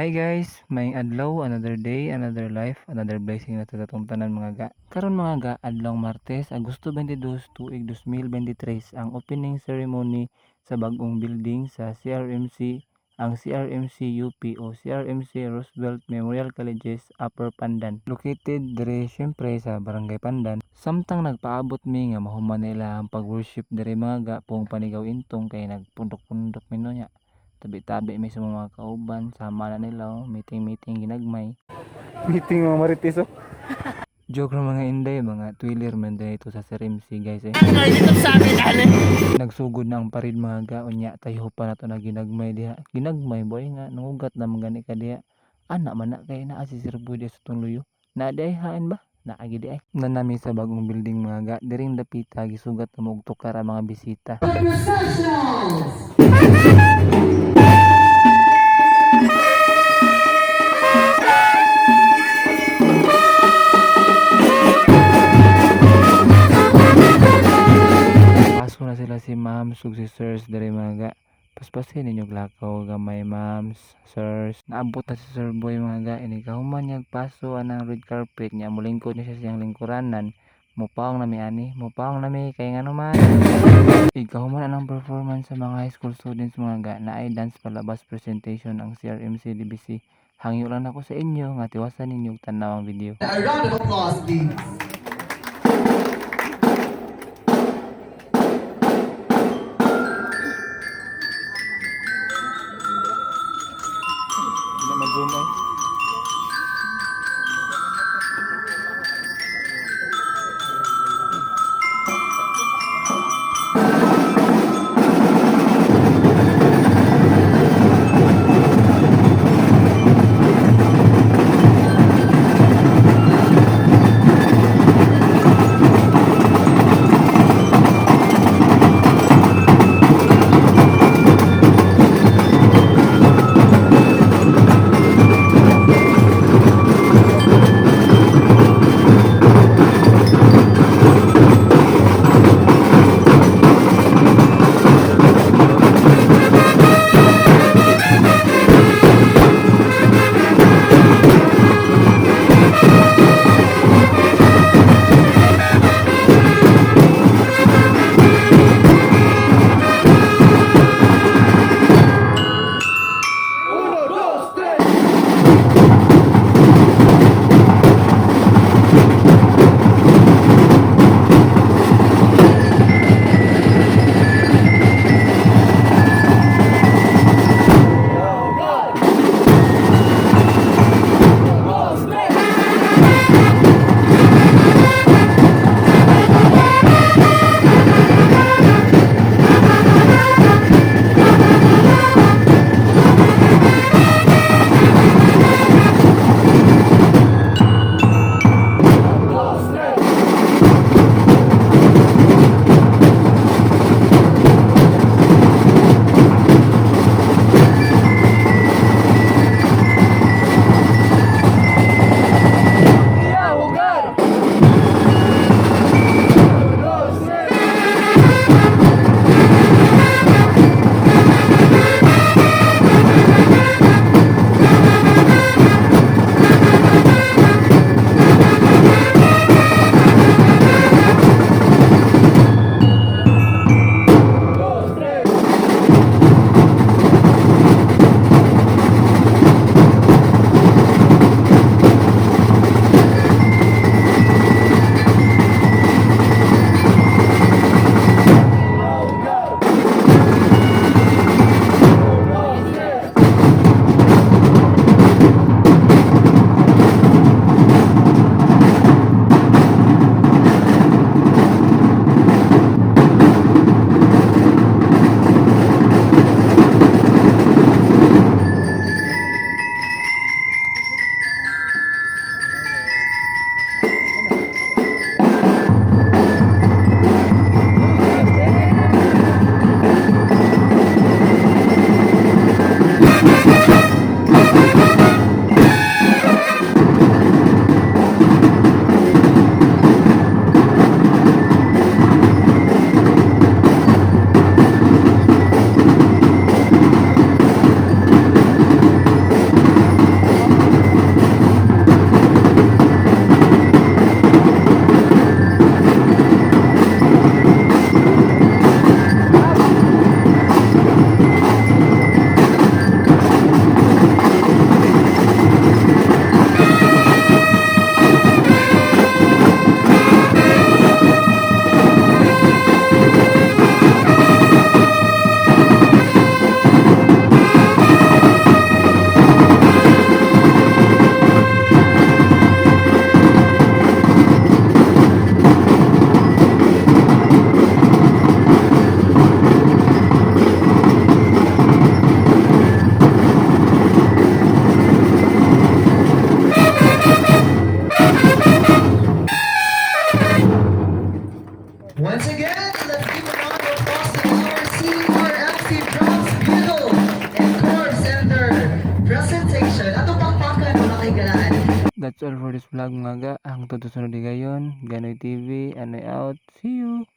Hi guys, maayong adlaw, another day, another life, another blessing na sa atong tanan, mga ga. Karon, mga ga, adlawng Martes, Agosto 22, tuig 2023, ang opening ceremony sa bag-ong building sa CRMC, ang CRMC UP o CRMC Roosevelt Memorial Colleges Upper Pandan. Located dire syempre sa Barangay Pandan. Samtang nagpaabot mi nga mahuman nila ang pag-worship dire, mga ga, pong panigaw intong kay nagpundok-pundok mi no nya. Tabi-tabi mi sa mga kauban, sama na nila oh, meeting-meeting ginagmay. Meeting mga marites oh. Joke ra, mga inday, mga twiller man din ito sa CRMC, guys, eh. Nagsugod na ang parade, mga ga, unya tayo pa na to na ginagmay diha. Ginagmay boy nga nangugat na man gani ka diha. Ana man na kay naa si Sir Boy diha sa tong luyo. Na di ay hain ba? Naagi di ay. Nanami sa bagong building, mga ga, diring dapita gisugat na mo og tukar ang mga bisita. Professionals! Paso na sila si ma'ams ug si sirs diri, mga ga. Paspasin ninyo lakaw gamay, ma'ams, sirs. Naabot na si Sir Boy, mga ga. Ini kahuman niya paso anang red carpet niya, mulingkod niya siya siyang lingkuranan. Mupawong nami ani, mupawong nami kay ngano man. Ikahuman anang performance sa mga high school students, mga ga, naay dance palabas presentation ang CRMC DBC. Hangyo lang ako sa inyo nga tiwasan ninyo og tan-aw ang video. A round of applause, please. Hindi mag-zoom eh. Higalaan. That's all for this vlog, mga ga. Hangtod sa sunod higayon. Ganoy TV, Anoy out. See you!